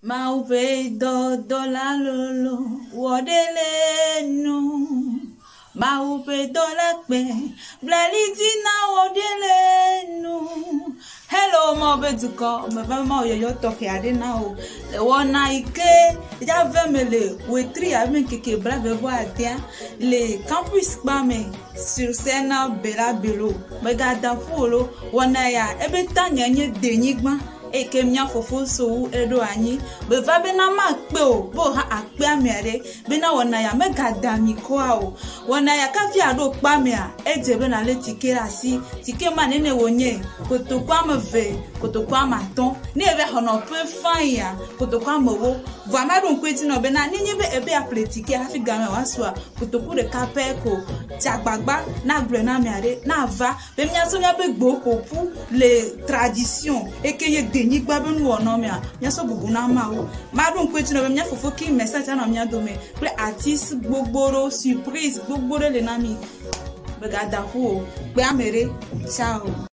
Mawu ƒe dɔdɔla lolo wɔ ɖe le nu. Mawu ƒe dɔla kpe blali dzi na wɔ ɖe le nu. Hello Mawu ƒe dukɔ, meva Mawu yɔyɔ tɔxɛ aɖe na wò. Le wɔna yi ke ya ve me le wetri abe ŋkeke blave vɔ adea le campus kpa me sur scène Bella Bello. Megada ƒu o lo. Wɔna ya ebe tanya nye denyigba eyi ke mía fofo Sowu eɖo anyi. Meva bena makpe o, be wò hã akpe ame aɖe bena wɔna ya megada ami kɔa o. Wɔna ya kafi aɖo kpa mea, edze be nalé tike ɖe asi. Tike ma nene wònye kotoku ame eve, kotoku ame atɔ̃. Ne eva xɔ nɔƒe fine kotoku ame ewo. Vɔa maɖo ŋku edzi nɔ bena nenye be ebe yeaƒle tikea hafi game wòasua, kotoku ɖeka pɛ ko. Dze agbagba na gblɔe na ame aɖe nava be míasɔ míaƒe gbewo ƒo ƒu le tradition eke nye denyigba be nuwɔna mea, míasɔ bubu na Mawu. Maɖo ŋku edzi nɔ be mía fofo King Message anɔ mía dome kple artiste gbogbo ɖewo, surprise gbogbo ɖe le na mi. Megada ƒu o. Kpe ame ɖe. Ciao.